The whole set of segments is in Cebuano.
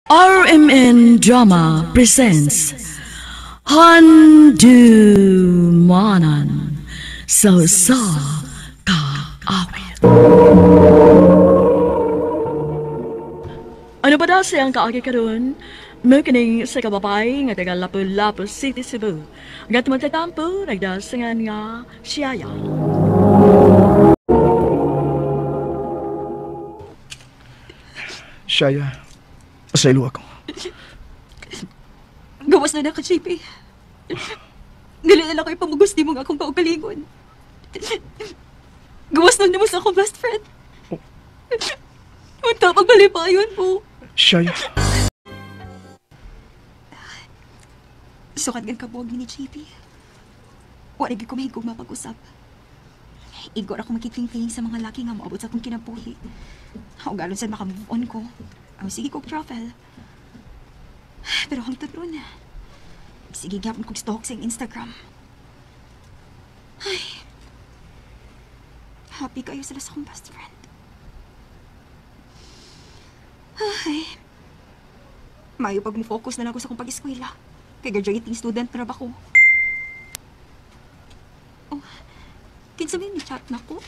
RMN Drama presents Handumanan sa sa Kaawit. Ano ba daw siyang kaagi karon? Mukining sa kababay nga taga Lapu-Lapu City, Cebu. Nga tumagtatampo, nagdasingan nga siyaya. Shaya, pasaylo ako. Gawas na na ka, JP. Dili na lang ko ipamugusti mong akong kaugalingon. Gawas na mo sa akong best friend. Unta, pagbalipayon mo. Shaya. Sukat gan kabuwag ni JP. Wala gyud ko mahigog mapag-usap. Igor ako makikling-feeling sa mga laki nga moabot sa akong kinabuhi. O galon sad makamove on ko. Ang sige kog travel. Pero hangtod ron, sige gyapon kog stalk sa Instagram. Ay. Happy kayo sila sa akong best friend. Ay. Mayo pag mo-focus na lang ako sa akong pag-eskwela. Kay graduating student na ba ko? Oh, kinsa may ni-chat na ko?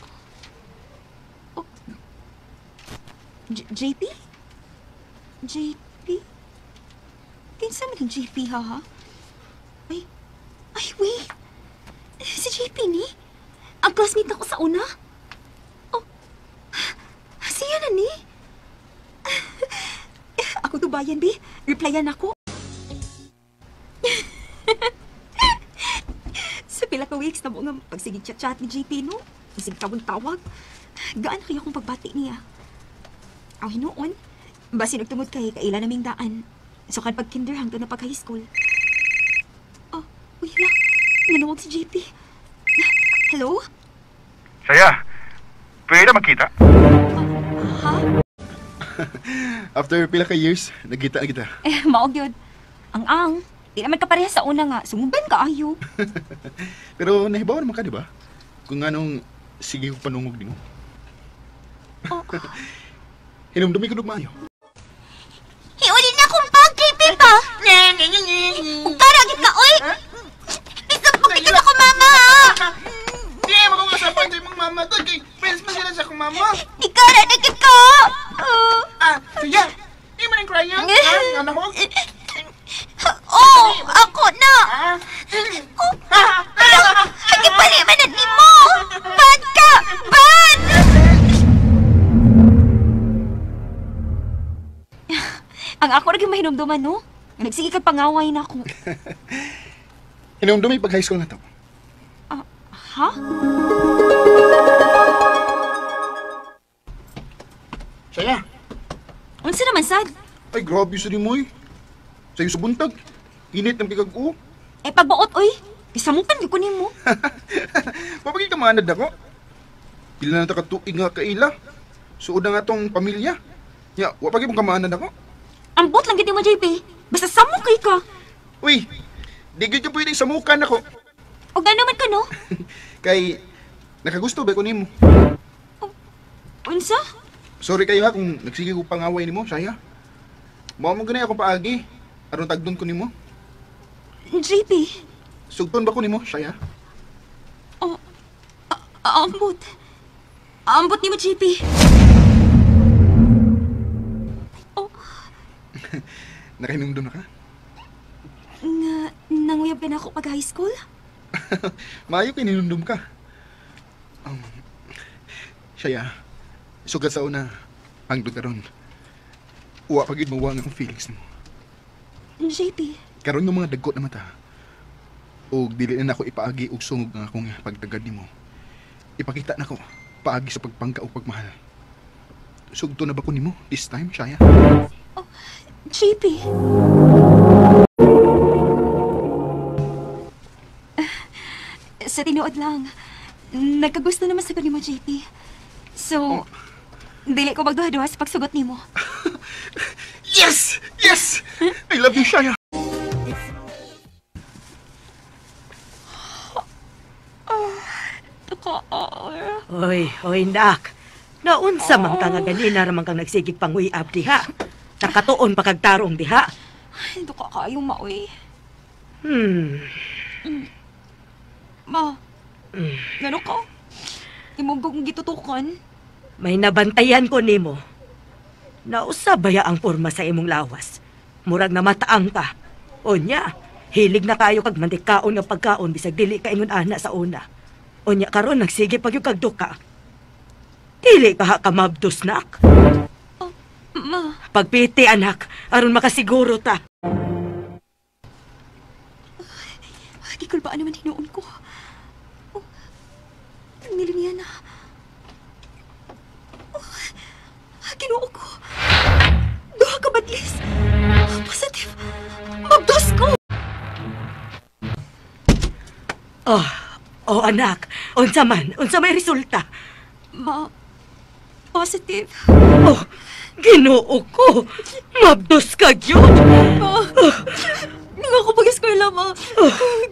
Oh. JP? JP? Kinsa man yung JP, ha, ha? Ay, ay, wait! Si JP ni? Ang classmate na ko sa una? Oh, siya na ni? Ako dubayan, bi. Replyan ako. Sa pila ka weeks na mo nga pagsige chat-chat ni JP, no? Sige tawag-tawag. Gaan kayo akong pagbati niya. Ang hinuon, basi nagtungod kay kaila naming daan. So kan pag-kinder hangtod na pag-high school. Oh, uy la. Nanawag si JP. Hello? Shaya, pwede na magkita? Ha? After pila ka years, nagkita na kita. Eh, maog yun. Ang-ang. Di naman kapareha sa una nga. Sumuban ka ayo. Pero nahibaw naman ka, di ba? Kung anong sige ko panungog din mo. Oh. Hinumdumi ko maayo. Hiulin na akong bag, JP pa! Ugara, gid ka, oy! Isang ka na ko, mama! Di, makungasapan tayo mong mama to. Kay friends man sila sa akong mama. Igara na gid ka! Ah, sige. Di mo nang crying? Ha? Ano ko? Oh, ako na! Ah? Oh, ala, nagipaliman na ni mo! Bad ka! Bad! Ang ako lagi mahinumduman, no? Nagsige kag pangaway na ako. Hinumdumi pag high school na to. Ha? Shaya! Unsa naman, sad? Ay, grabe sa di mo eh. Sa'yo sa buntag. Init ng pikag-u. Eh, pagbuot, oy. Isamukan, di ko nimo. Papagay ka maanad ako. Pila na ta katuig nga kaila. Suod na nga tong pamilya. Ya, wa pagay mong kamaanad ako. Ambot lang gid mo, JP. Basta samok kay ka. Uy, di gyud ka pwedeng samukan ako. O gano'n man ka, no? Kay, nakagusto ba ko nimo? Unsa? Sorry kayo ha kung nagsige ko pangaway nimo, Shaya. Mao mo ganay akong paagi. Aron tagdon ko nimo. JP. Sugton ba ko nimo, Shaya? Oh, ambot. Ambot nimo, JP. Oh. Nakahinumdum na ka? Nga, nanguyab ka na ako pag high school? Maayo kay ninumdum ka. Shaya, sugat sa una, hangtod karon. Uwa pa gyud mawa nga akong feelings nimo. JP. Karon ng mga dagko na mata. Og dili na nako ipaagi og sungog nga akong pagtagad nimo. Ipakita nako paagi sa pagpangka og pagmahal. Sugto na ba ko nimo this time, Shaya? Oh, JP. Sa tinuod lang, nagkagusto naman sa nimo, JP. So, dili ko magduha-duha sa pagsugot nimo. Yes! Yes! I love you, Shaya! Oy, oy, nak. Naunsa man ka nga ganina ramang kang nagsigig panguyab diha. Nakatuon pa kag tarong diha. Ay, duka kaayo, ma, uy. Ma, ngano ka? Imong kong gitutukan? May nabantayan ko nimo. Nausab baya ang porma sa imong lawas. Murag namataang ka. Onya, hilig na kayo kag mandikaon nga pagkaon bisag dili ka ingon ana sa una. Onya karon nagsige pag yung kagduka. Dili ka ha ka mabdos, nak. Ma, Pagpiti, anak, aron makasiguro ta. Gikulbaan naman hinuon ko. Oh, niliniya na. Oh, Ginoo ko. Duha ka badlis. Positive. Mabdos ko. Oh, anak, unsa man, unsa may resulta? Ma, positive. Oh, Ginoo ko. Mabdos ka gyud. Ma, nang ako pag-eskwela, ma.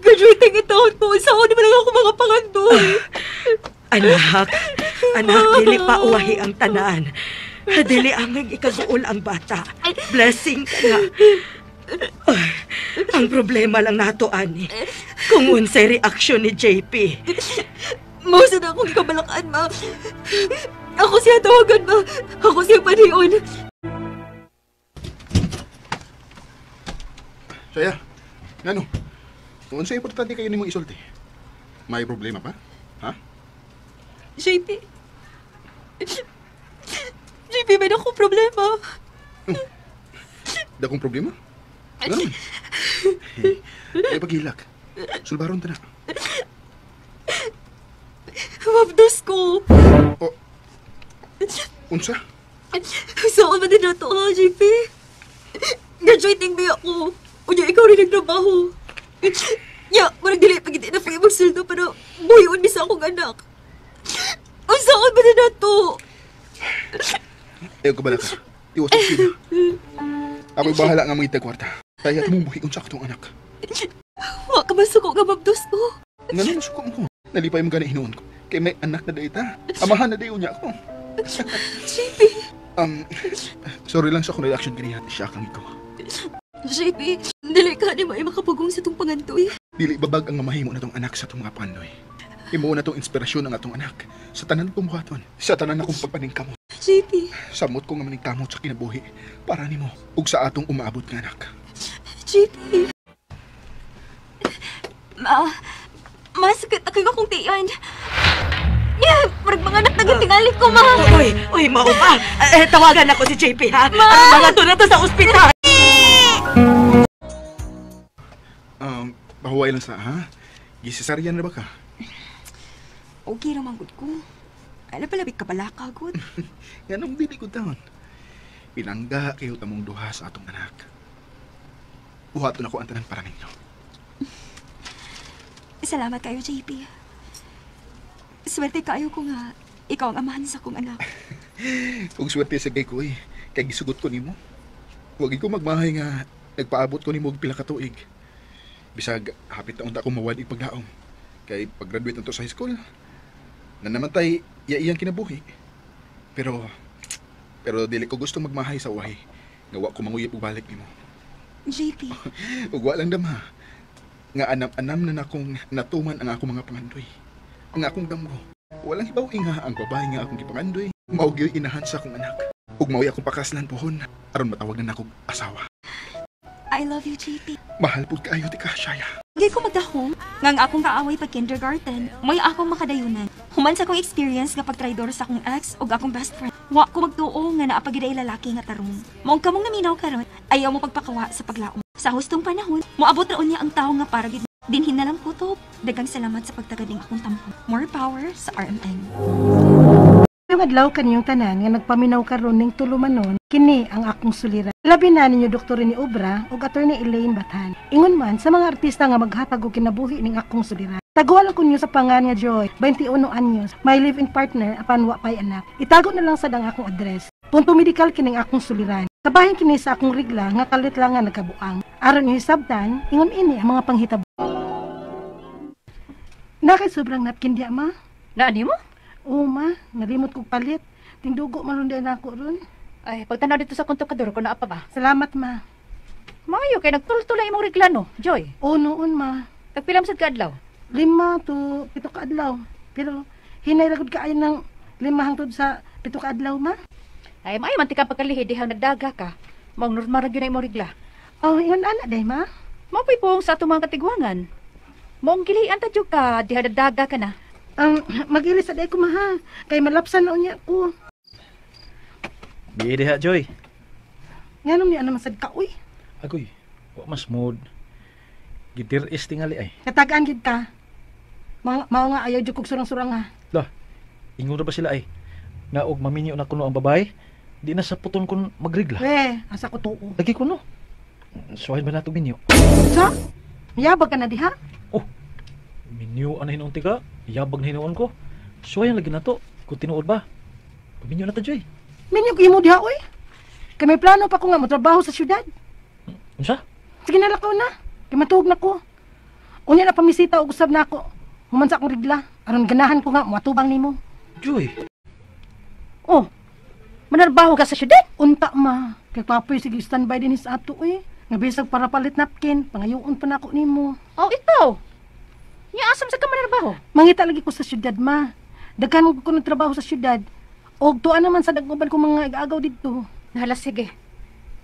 Graduating ang taon ko. Sa ako naman lang ako mga pangandoy. Anak, anak, dili pa uwahi ang tanan. Dili ang ikaguol ang bata. Blessing ka na. Ay, ang problema lang nato, ani, kung unsay reaksyon ni JP. Mausa na akong kabalakaan, ma. Ako siya tawagan, ma. Ako siya panion. Saya, ngano? Unsa importante kayo nimong isulti? May problema pa? Ha? JP. JP, may akong problema. Dakong problema? Ngano? Ay, paghilak. Sulbaron ta na. Mabdos ko. O, unsa? Saan man din nato, ha, JP? Graduating ba ako? Unya, ikaw rin nagtrabaho. Ya, marag dili pag hindi na pa magsuldo pero buhion mi sa akong anak. Unsaon ba din nato? Ayaw ka bala ka. Iwas mo sila. Ako'y bahala nga mga kwarta. Kaya mong buhion sa akong anak. Wa ka masuko nga mabdos ko. Ngano masuko mo? Nalipay mo gani hinuon ko. Kay may anak na dayta. Amahan na dayo niya ako. JP. Sorry lang sa akong reaction kaniya. Siya kang ikaw. JP, dili ka ni may makapugong sa tong pangandoy. Dili babag ang mamahimo na tong anak sa tong mga pandoy. Imo na tong inspirasyon ang atong anak. Sa tanan kong buhaton. Sa tanan akong pagpaningkamot. JP. Samot ko nga maningkamot sa kinabuhi. Para nimo ug sa atong umaabot nga anak. JP. Ma, masakit na kayo akong tiyan. Yeah, parang mga anak na tingali ko, ma. Uy, uy, mao pa. Eh, tawagan ako si JP, ha? Ma! Ang mga to na to sa ospital. Pahuway lang sa, ha? Gisesaryan na ba ka? Okay naman, good ko. Ala palabig ka pala ka, good. Ganong dili ko taon. Pinangga kayo tamong duha sa atong anak. Buhaton ako ang tanan para ninyo. Salamat kayo, JP. Swerte kayo ko nga ikaw ang amahan sa akong anak. Ug swerte sa gay ko eh. Kay gisugot ko nimo. Huwag ko magmahay nga nagpaabot ko nimo og pila ka tuig. Bisag hapit na unta ko mawad paglaom. Kay pag-graduate na to sa high school, na namantay iya iyang kinabuhi. Pero dili ko gusto magmahay sa uwahi. Nga wa ko manguyab og balik nimo. JP. Ug wa lang dama. Nga anam-anam na nakong natuman ang akong mga pangandoy. Ang akong damgo. Walang hibaw nga ang babae nga akong gipangandoy. Mao gyud inahan sa akong anak. Ug mao'y akong pakaslan pohon aron matawag na nakog asawa. I love you, JP. Mahal pud kaayo ti ka, Shaya. Gay ko magdahom nga ang akong kaaway pag kindergarten, mo'y akong makadayunan. Human sa akong experience nga pagtraidor sa akong ex ug akong best friend. Wa ko magtuo nga naa pa gyud ay lalaki nga tarong. Maong kamong naminaw karon, ayaw mo pagpakawa sa paglaom. Sa hustong panahon, moabot ra unya ang tawo nga para gid dinhin na lang kutob. Daghang salamat sa pagtagad ning akong tampo. More power sa RMN. Yung adlaw kaniyong tanan nga nagpaminaw karon ning tulumanon, kini ang akong suliran. Labi na ninyo Dr. ni Obra ug Attorney Elaine Bathan. Ingon man sa mga artista nga maghatag og kinabuhi ning akong suliran. Taguan ko niyo sa pangan nga Joy, 21 anyos, my live-in partner apan wa pay anak. Itago na lang sad ang akong address. Punto medical kining akong suliran. Kabahin kini sa akong rigla nga kalit lang nga nagkabuang. Aron inyo hisabtan, ingon ini ang mga panghitabo. Nakay sobrang napkin diya, ma. Naani mo? Oo, ma. Nalimot kog palit. Tindugo man ron ako ron. Ay, pagtanaw dito sa kontokador kung naa pa ba. Salamat, ma. Maayo kay nagtultol ang imong reglano, Joy. Oo, noon, ma. Tagpilam sad ka adlaw. 5 to 7 ka adlaw. Pero hinay ra gud kaayo ng 5 hangtod sa 7 ka adlaw, ma. Ay, maayo man tika pagkalihi dihang nagdaga ka. Maong normal ra gyud na imong regla. Oh, ingon ana day, ma. Mao po'y puong sa atong mga katigwangan. Maong gilian ta jud ka diha nagdaga ka na. Ang mag-ilis sa day ko, ma, ha. Kay malapsan na unya ko. Di diha, Joy. Nganong niya naman sad ka, uy. Agoy, wa mas mood. Gidir-is tingali ay. Katagaan gid ka. Mao nga ayaw jud kog surang-surang ha. Lah, ingon ra ba sila ay? Nga og maminyo na kuno ang babae, di na sa puton kun magrigla. We, asa ko tuo. Lagi kuno. Suwahin ba nato minyo? Sa? Yabag ka na diha? Oh, minyo ana hinuon tika? Yabag na hinuon ko. Suwayan lagi na to. Kung tinuod ba? Minyo na ta, Joy. Minyo ko imo diha, oy. Kay may plano pa ko nga motrabaho sa syudad. Unsa? Sige na lakaw na. Kay matuog na ko. Unya na pamisita og usab na ako. Human sa akong rigla. Aron ganahan ko nga moatubang nimo. Joy. Oh. Manarbaho ka sa syudad? Unta ma. Kay papoy sige standby din sa ato eh. Nga bisag para palit napkin, pangayoon pa nako nimo. Oh, ikaw. Nya asam sa ka manarbaho? Mangita lagi ko sa syudad ma. Daghan ko ng trabaho sa syudad. Og tuan naman sa daguban ko mga igaagaw didto. Nahala sige.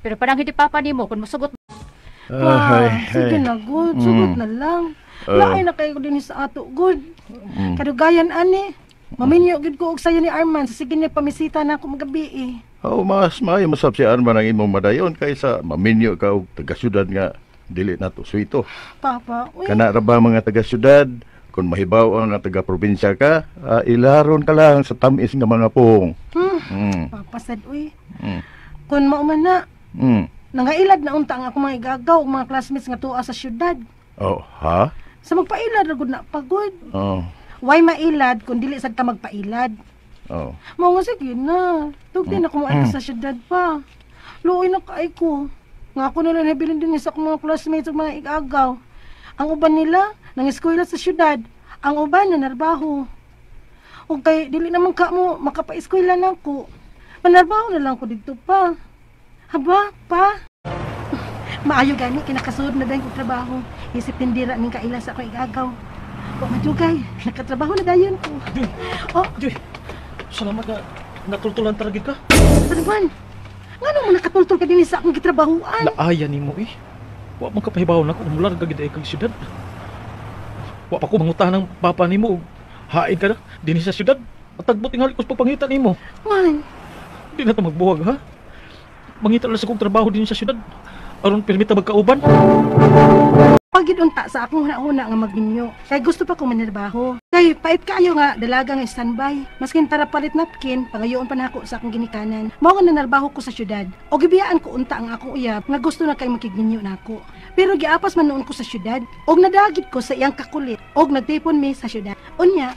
Pero parang hindi papa nimo kung mosugot. Ah, sige na good, sugot na lang. Laay na kayo din sa ato good. Kadugayan ani. Maminyo gid ko og sayo ni Arman sa sige niya pamisita na ako magabi eh. Oh, mas maayo masab si Arman ang imong madayon kaysa maminyo ka og taga-syudad nga dili na to suito. Papa, uy. Kana ra ba mga taga-syudad kung mahibaw ang taga-probinsya ka, ilaron ka lang sa tamis nga mga puhong. Papa sad uy. Kun mao man na, nangailad na unta ang akong mga igagaw og mga classmates nga tuwa sa syudad. Oh, ha? Sa magpailad ra gud na pagod. Oh. Why mailad kung dili sad ka magpailad? Oh. Mao nga sige na. Tugti na kumuan ka sa syudad pa. Luoy na kaay ko. Nga ako na lang nabilin din sa akong mga classmates ug mga igagaw. Ang uban nila nang eskwela sa syudad, ang uban na narbaho. O kay dili naman ka mo makapaeskwela na ko. Manarbaho na lang ko didto pa. Haba pa. Maayo gani kinakasulod na dayon kog trabaho. Isip tindira ning kaila sa akong igagaw. Wa madugay, nakatrabaho na dayon ko. Oh, Joy. Salamat na natultulan talaga ka. Arman, ngano mo nakatultol ka dinhi sa akong gitrabahuan? Laaya nimo eh. Wa man kapahibaw na ko umular ka gid ay kag syudad. Wa pa ko mangutahan ng papa nimo. Hain ka na dinhi sa syudad. Atagbot tingali ko sa pagpangita nimo. Man, di na ta magbuwag ha. Mangita lang sa kong trabaho dinhi sa syudad. Aron pirmi ta magkauban. Pagid unta sa akong huna-huna nga magminyo. Kay gusto pa ko manirbaho. Kay pait kaayo nga dalaga nga standby. Maskin para palit napkin, pangayoon pa nako sa akong ginikanan. Mao nga nanarbaho ko sa syudad. O gibiyaan ko unta ang akong uyab nga gusto na kay makigminyo nako. Pero giapas man noon ko sa syudad. Og nadagit ko sa iyang kakulit. Og nagtipon mi sa syudad. Unya,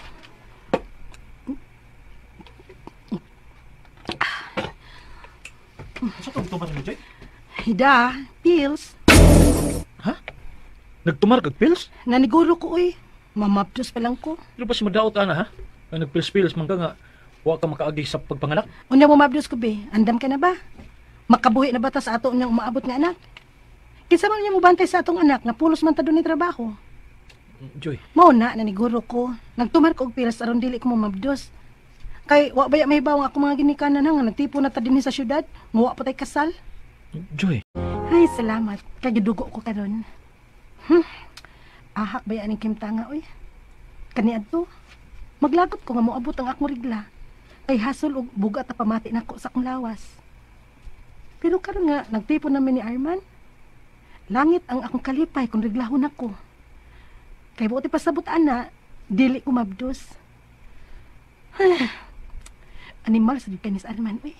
Sa pagtumar mo, Joy? Hida, pills. Ha? Nagtumar kag pills? Naniguro ko, uy. Mamapdos pa lang ko. Pero ba si madaot ka na, ha? Nga nagpills-pills man ka nga, wa ka makaagi sa pagpanganak? Unya mamapdos ko, be. Andam ka na ba? Makabuhi na ba ta sa ato unyang umaabot nga anak? Kinsa man niya mobantay sa atong anak na pulos man ta doon ni trabaho? Joy. Mao na, naniguro ko. Nagtumar ko og pills aron dili ko mamabdos. Kay wa baya may bawang ako mga ginikanan ha, nga nagtipo na ta dinhi sa syudad, nga wa pa tay kasal. Joy. Ay, salamat. Kay gidugo ko karon. Ahak baya ning kimtanga oy. Kaniadto. Maglagot ko nga moabot ang akong rigla. Kay hasol og bugat ta pamati nako sa akong lawas. Pero karon nga nagtipon namin ni Arman. Langit ang akong kalipay kung riglahon ako. Kay buot pasabot ana, dili ko mabdos. Animal sa kay ni Arman oy.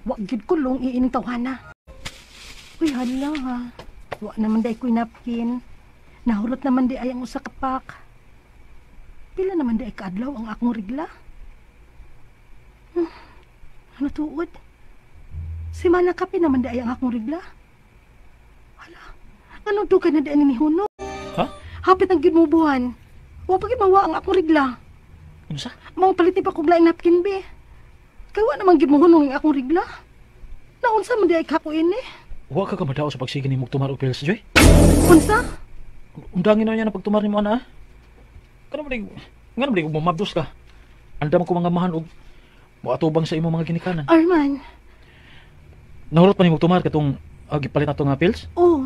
Wa gyud ko long iining tawhana. Uy, hala ha. Wa naman day ko'y napkin. Nahulot naman di ay ang usa ka pak. Pila naman di ay kaadlaw ang akong rigla. Ano tuod? Si Mana kape naman di ay ang akong rigla. Hala, ano dugay na di ani ni Hunok? Ha? Hapit ang gyud mo buwan. Wa pa gyud mawa ang akong rigla. Unsa? Mao palit ni pa kog laing napkin be. Kay wa naman gyud mo hunong ang akong rigla. Naunsa man di ay kako ini? Wa ka kamadao sa pagsige nimo tumar og pills, Joy. Unsa? Undangin na niya na pagtumar nimo ana. Kana man nga man mabdos ka. Andam ko mga mahan og moatubang sa imong mga ginikanan. Arman, Nahurot pa nimo tumar katong gipalit nato nga pills? oh.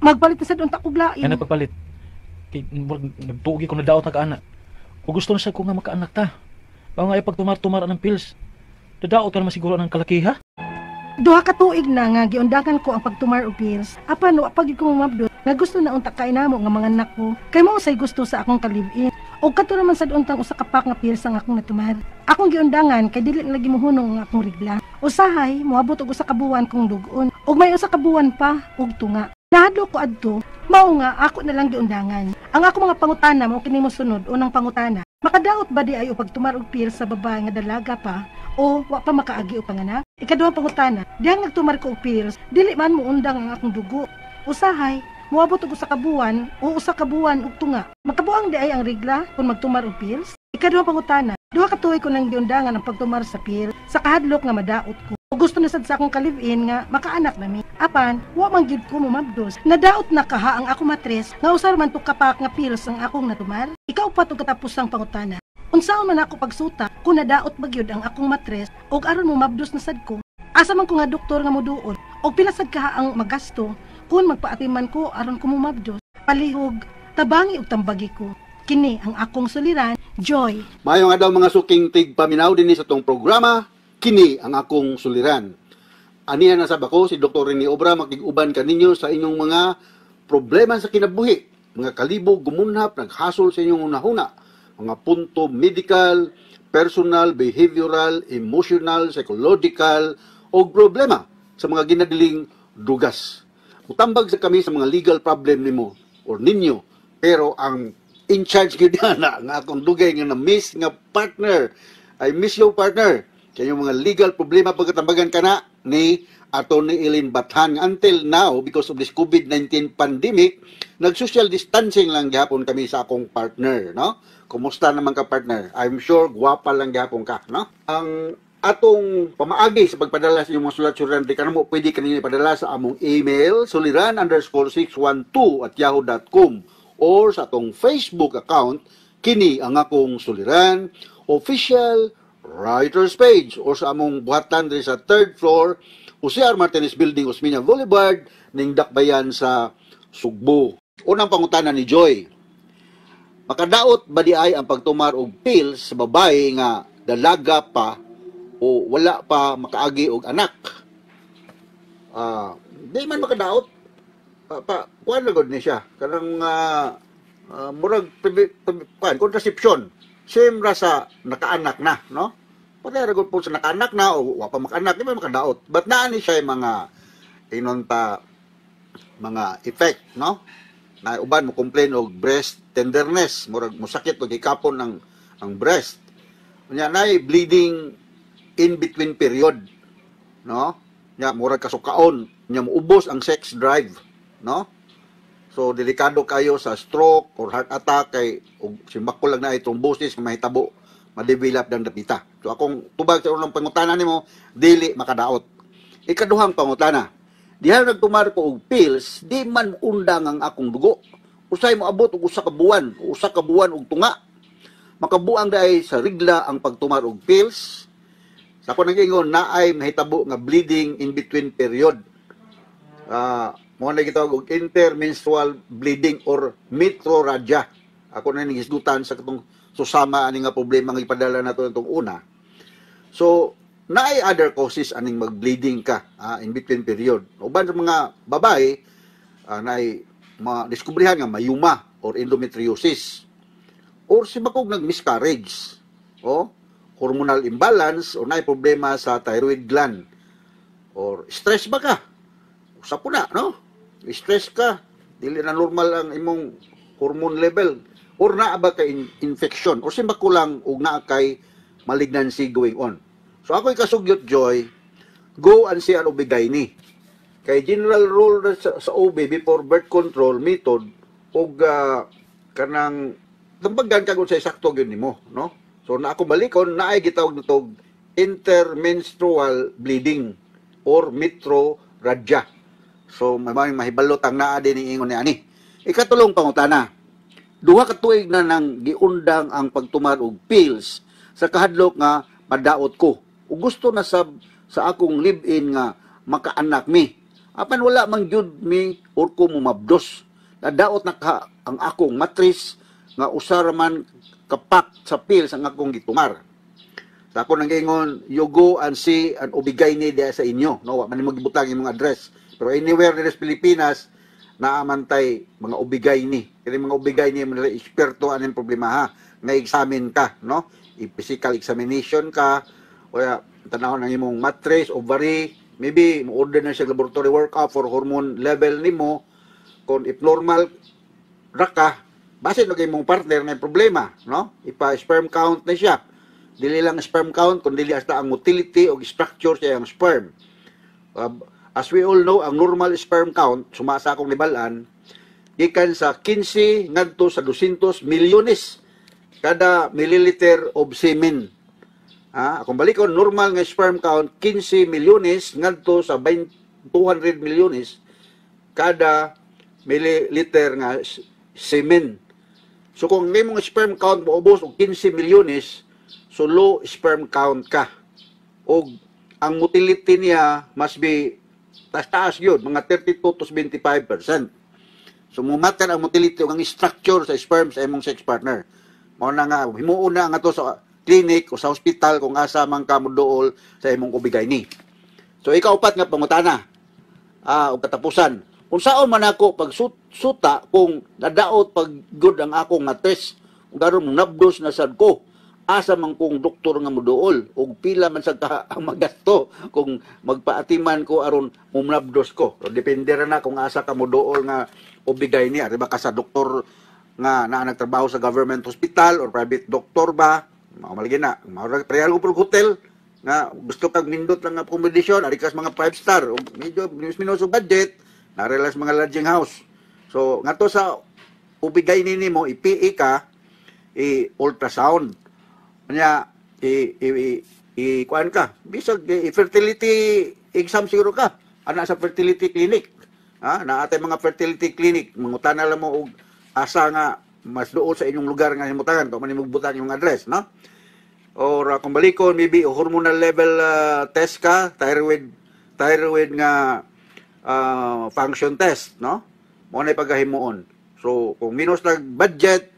Magpalit na sad unta kog lain. Ay nagpagpalit. Kay murag nagtuogi ko na daot na kaana. O gusto na sa ko nga makaanak ta. Mao nga ay pagtumar-tumar ng pills. Dadaot ka naman siguro ng kalakiha. Duha ka tuig na nga giundangan ko ang pagtumar og pills. Apan wa pa gyud ko mamabdot nga gusto na unta kay namo nga mga anak ko. Kay mao say gusto sa akong kalib-in. Og kadto naman sad untang usa ka pack nga pills ang akong natumar. Akong giundangan kay dili na lagi mohunong ang akong regla. Usahay moabot og usa ka buwan kong dugon. Og may usa ka buwan pa og tunga. Nahadlok ko adto, mao nga ako na lang giundangan. Ang ako mga pangutana mao kini mosunod. Unang pangutana, makadaot ba di ay og pagtumar og pills sa babae nga dalaga pa o wa pa makaagi og panganak? Ikaduhang pangutana, dihang nagtumar ko og pills, dili man moundang ang akong dugo. Usahay, moabot og usa ka buwan o usa ka buwan og tunga. Makabuang di ay ang regla kung magtumar og pills? Ikaduhang pangutana, duha ka tuig ko nang giundangan ang pagtumar sa pill sa kahadlok nga madaot ko. O gusto na sad sa akong kalib-in nga makaanak nami. Apan, wa man gyud ko momabdos. Nadaot na kaha ang ako matres nga usar man to kapak nga pills ang akong natumar. Ikaupat og katapusang pangutana, unsaon man ako pagsuta kung nadaot ba gyud ang akong matres og aron momabdos na sad ko? Asa man ko nga doktor nga moduol og pila sad kaha ang magasto kung magpaatiman ko aron ko momabdos? Palihog, tabangi og tambagi ko. Kini ang akong suliran, Joy. Maayong adlaw mga suking tigpaminaw dinhi sa tong programa, kini ang akong suliran. Aniya na sab ako si Dr. Rene Obra, makig-uban kaninyo sa inyong mga problema sa kinabuhi, mga kalibog, gumunhap, naghasol sa inyong hunahuna, mga punto medical, personal, behavioral, emotional, psychological, o problema sa mga ginadiling dugas. Mutambag sa kami sa mga legal problem nimo or ninyo, pero ang in charge gyud na nga akong dugay nga na-miss nga partner. I miss you, partner. Kaya yung mga legal problema pagkatambagan ka na ni Atty. Elaine Bathan. Until now, because of this COVID-19 pandemic, nag-social distancing lang gihapon kami sa akong partner, no? Kumusta naman ka, partner? I'm sure gwapa lang gihapon ka, no? Ang atong pamaagi sa pagpadala sa inyong mga sulat-suliran di kanamo, pwede kaninyo ipadala sa among email suliran_612@yahoo.com or sa atong Facebook account, kini ang akong suliran official writers page, or sa among buhatan diri sa third floor, Jose R. Martinez Building, Osmeña Boulevard, ning Dakbayan sa Sugbo. Unang pangutana ni Joy, makadaot ba di ay ang pagtumar og pills sa babae nga dalaga pa o wala pa makaagi og anak? Di man makadaot. Pa kuan na gud ni siya kanang murag kuan, contraception, same ra sa nakaanak na, no? Pareha ra gud po sa nakaanak na o wa pa makaanak, di man makadaot, but naa ni siya yung mga ingon ta mga effect, no? Na uban mo complain og breast tenderness, murag mosakit og hikapon ang breast. Unya nay bleeding in between period, no? Nya murag kasukaon, nya muubos ang sex drive, no? So delikado kayo sa stroke or heart attack kay og simbako lang na thrombosis nga mahitabo, ma-develop ng dapita. So akong tubag sa unang pangutana nimo, dili makadaot. Ikaduhang pangutana, diha nagtumar ko og pills, di man undang ang akong dugo. Usay moabot og usa ka buwan, o usa ka buwan og tunga. Makabuang diay sa rigla ang pagtumar og pills? Sa ako nag-ingon, naay mahitabo nga bleeding in between period. Mo na gitawag og intermenstrual bleeding or metrorrhagia. Ako na ning hisgutan sa katong susama ani nga problema nga ipadala nato itong una. So, naay other causes aning mag-bleeding ka in between period. Uban sa mga babae, naay ma-diskubrihan nga myoma or endometriosis or si bakog nag-miscarriage o hormonal imbalance o naay problema sa thyroid gland or stress ba ka? Usa po na, no? Stress ka, dili na normal ang imong hormone level or naa ba kay infection or simbako lang og naa kay malignancy going on. So ako'y kasugyot, Joy, go and see an OB-GYN. Kay general rule na sa OB before birth control method og kanang tambagan kag unsay sakto gyud nimo, no? So na ako balikon, naay gitawag natog intermenstrual bleeding. or metrorrhagia. So may mahibalot ang naa din ingon ni ani. Ikatulong pangutana. Duha ka tuig na nang giundang ang pagtumar og pills sa kahadlok nga madaot ko. Ug gusto na sab sa akong live-in nga makaanak mi. Apan wala man gyud mi or ko mumabdos. Nadaot na ka ang akong matris nga usa ra man kapak sa pills ang akong gitumar. Sa ako nang ingon, you go and see an OB-GYN diya sa inyo. No, wa man nimo gibutang imong address. Pero anywhere diri sa Pilipinas, naa man tay mga OB-GYN. Kini mga OB-GYN man nila eksperto aning problema ha. Nga examine ka, no? I-physical examination ka, o ya tanawon ang imong mattress, ovary, maybe mo-order na siya laboratory workup for hormone level nimo. Kung if normal ra ka, base no kay imong partner na problema, no? Ipa sperm count na siya. Dili lang sperm count, kundi hasta ang motility o structure sa iyang sperm. As we all know, ang normal sperm count, sumasa akong nibalaan, gikan sa 15 ngadto sa 200 milyones kada milliliter of semen. Ah, akong balikon, normal nga sperm count 15 milyones ngadto sa 20 200 milyones kada milliliter nga semen. So kung imong sperm count moubos og 15 milyones, so low sperm count ka. Og ang motility niya must be taas-taas yun, mga 32 to 75%. So mumatter ang motility ug ang structure sa sperm sa imong sex partner. Mao na nga himuon na nga to sa clinic o sa hospital kung asa man ka moduol sa imong OB-GYN. So ikaupat nga pangutana, og katapusan. Unsaon man ako pag suta kung nadaot pag good ang akong matres, kung karon nabdos na sad ko, asa man kong doktor nga moduol ug pila man sad ka ang magasto kung magpaatiman ko aron mumnabdos ko. So, depende ra na kung asa ka moduol nga OB-GYN ni, ari ba ka sa doktor nga naa nagtrabaho sa government hospital or private doctor ba? Mao malagi na. Mao ra pareha ko hotel nga gusto kag nindot lang nga accommodation, ari ka sa mga 5 star ug medyo minus og budget, narelas mga lodging house. So ngadto sa OB-GYN nimo, i-PE ka, i-ultrasound. Nya i kuan ka, bisag i fertility exam siguro ka ana sa fertility clinic. Ha, naa tay mga fertility clinic, mangutana lang mo og asa nga mas duol sa inyong lugar nga himutangan, kung man butang yung address, no? Or kung balikon, maybe hormonal level test ka, thyroid nga function test, no? Mao na pagahimuon. So, kung minus nag budget,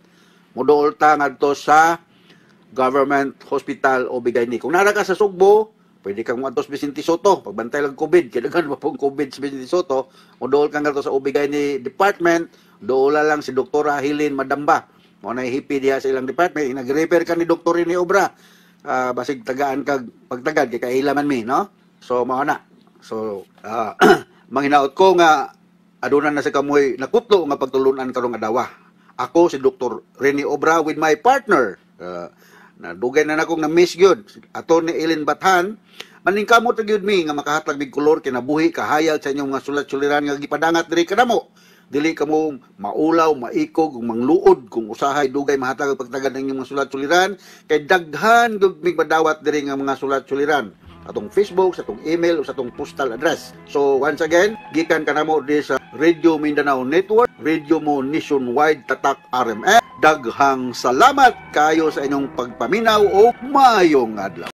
moduol ta ngadto sa government hospital OB-GYN. Kung nara ka sa Sugbo, pwede kang moadto sa Vicente Sotto, pagbantay lang COVID, kay daghan pa pong COVID sa Vicente Sotto, moduol ka ngadto sa OB-GYN department, duola lang si Doktora Helen Madamba. Mao na hipi diha sa ilang department, nag-refer ka ni Dr. Rene Obra. Basig tagaan kag pagtagad kay kaila man mi, no? So mao na. So manghinaot ko nga aduna na sa kamoy nakutlo nga pagtulunan karong adlaw. Ako si Dr. Rene Obra with my partner. Na dugay na nakong na-miss gyud. Ato ni Ellen Bathan, maningkamot ra gyud mi nga makahatag mig kolor kinabuhi kahayag sa inyong mga sulat-suliran nga gipadangat diri kanamo. Dili kamo maulaw, maikog, ug mangluod kung usahay dugay mahatag ang pagtagad ng inyong mga sulat-suliran kay daghan gyud mig madawat diri nga mga sulat-suliran atong Facebook, sa atong email o sa atong postal address. So once again, gikan kanamo diri sa Radio Mindanao Network, Radio Mo Nationwide Tatak RMN. Daghang salamat kayo sa inyong pagpaminaw o maayong adlaw.